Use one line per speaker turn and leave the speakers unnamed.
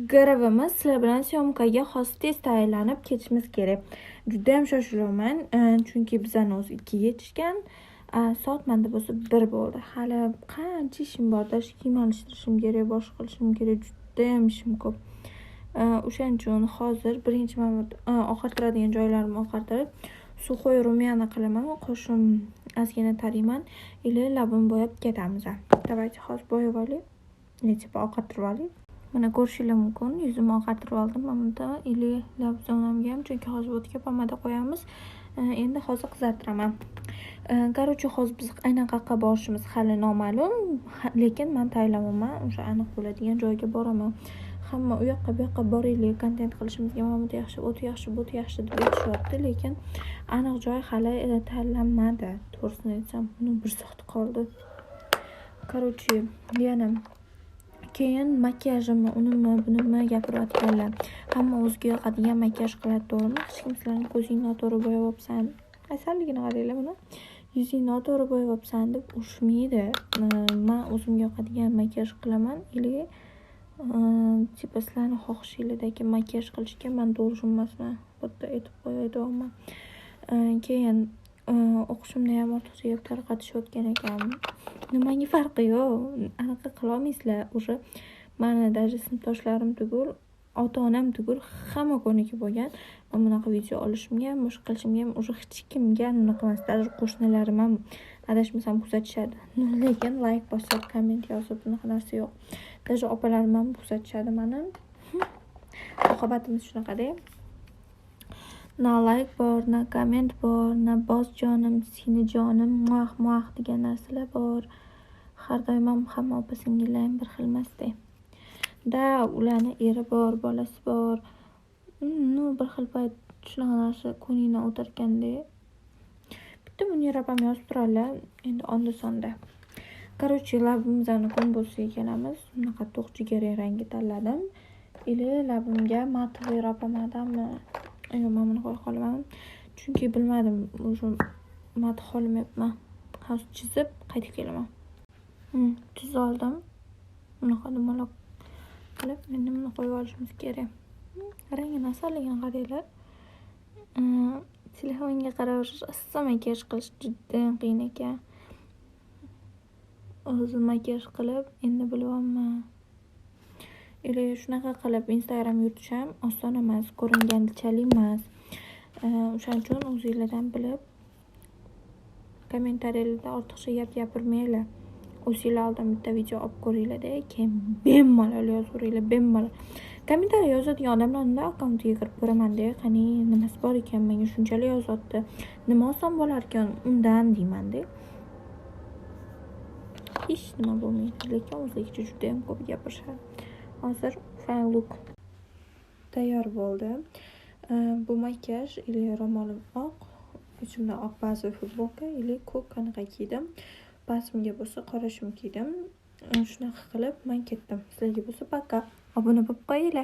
Garovimiz sizlar bilan съёмка ga hozir tez tayyorlanib ketishimiz kerak. Judayam shoshilyapman, chunki bizani o'zi 2ga yetishgan. Soat manda bo'lsa 1 bo'ldi. Hali qancha ishim bor, даже kiyim alishtirishim kerak, boshqa qilishim kerak, judayam ishim ko'p. O'shaning uchun hozir birinchi mana oqartiradigan joylarimni oqartirib, сухой румяна qilaman, qoshim ozgina tarayman или labimni bo'yab ketamiz. Давайте hozir bo'yab olay. Типа oqartirib olay. Mana ko'rishinglar mumkin, yuzimni oqartirib oldim mana bunda или lab zonamga ham, chunki hozir o'tga pomada qo'yamiz. Endi hozir qizartiraman. Короче, hozir biz aynan qayerqa borishimiz hali noma'lum, lekin man tayyorlanyapman, o'sha aniq bo'ladigan joyga boraman. Hamma u yoqqa, bu yoqqa boraylik, kontent qilishimizga mana bu yaxshi, o't yaxshi, bu yaxshi deb aytishyapti, lekin aniq joy hali tanlanmadi. To'g'risini aytsam, bir soat qoldi. Короче, yana keyin makiyajimni, unimi, bunimi gapirayotganlar. Hamma o'ziga yoqadigan makiyaj qiladi, to'g'rimi? Hech kim sizlarni ko'zingni noto'g'ri bo'yayapsan, asalligini qaranglar buni. Yuzingni noto'g'ri bo'yayapsan deb urushmaydi. Man o'zimga yoqadigan makiyaj qilaman или типа sizlarni xohishinglardagi makiyaj qilishga man должен emasman. Bu yerda aytib qo'yay deyapman. Keyin o'qishimni ham ortiqcha gap tarqatishayotgan ekan. Nimaga farqi yo'q, anaqa qilolmaysizlar. Уже mani даже sinfdoshlarim tugul, ota-onam tugul, hamma ko'nikib bo'lgan. Man bunaqa video olishimga ham, boshqa qilishimga ham уже hech kimga unaqa emas. Даже qo'shnilarim ham adashmasam kuzatishadi. Lekin layk bosib, komment yozib, bunaqa narsa yo'q. Даже opalarim ham kuzatishadi mani. Oqibatimiz shunaqada. Na layk bor, na komment bor, na bos jonim, seni jonim, muah muah degan narsalar bor. Har doim ham hamma opa singillar ham bir xil emasda. Да, ularni eri bor, bolasi bor. Ну, bir xil payt shunaqa narsa ko'nglingdan o'tarkanda. Bitta Munira opam yozib turadilar, endi onda-sonda. Короче, labimizni kombosiga kelamiz. Bunaqa to'q jigarrang rangi tanladim. Или labimga матовый pomadami? Yo'q, man buni qo'ya qolaman. Chunki bilmadim, уже мат xohlamayapman. Hozir chizib qaytib kelaman. Chizib oldim. Bunaqa dumaloq qilib, endi buni qo'yib olishimiz kerak. Rangini asalligini qaranglar. Telefonga qarab rosa makiyaj qilish judayam qiyin ekan. O'zim makiyaj qilib, endi bilyapman. Или shunaqa qilib Instagram yuritish ham oson emas, ko'ringanichalik emas. O'shaning uchun o'zinglardan bilib, kommentariyalarda ortiqcha gap gapirmanglar. O'zinglar oldin bitta video olib ko'ringlar-da, keyin bemalol yozaveringlar, bemalol. Kommentariy yozadigan odamlarni akkauntiga kirib ko'raman-da, qani nimasi bor ekan, menga shunchalik yozyapti. Nima olsam bo'larkan undan deyman-da. Hech nima bo'lmaydi, lekin o'zligicha judayam ko'p gapirishadi. Hozir final look tayyor bo'ldi. Bu makiyaj или ro'molim oq, ichimda oq bazaviy futbolka или ko'k anaqa kiydim. Pastimga bo'lsa qora shim kiydim. Shunaqa qilib man ketdim. Sizlarga bo'lsa пока. Obuna bo'lib qo'yinglar.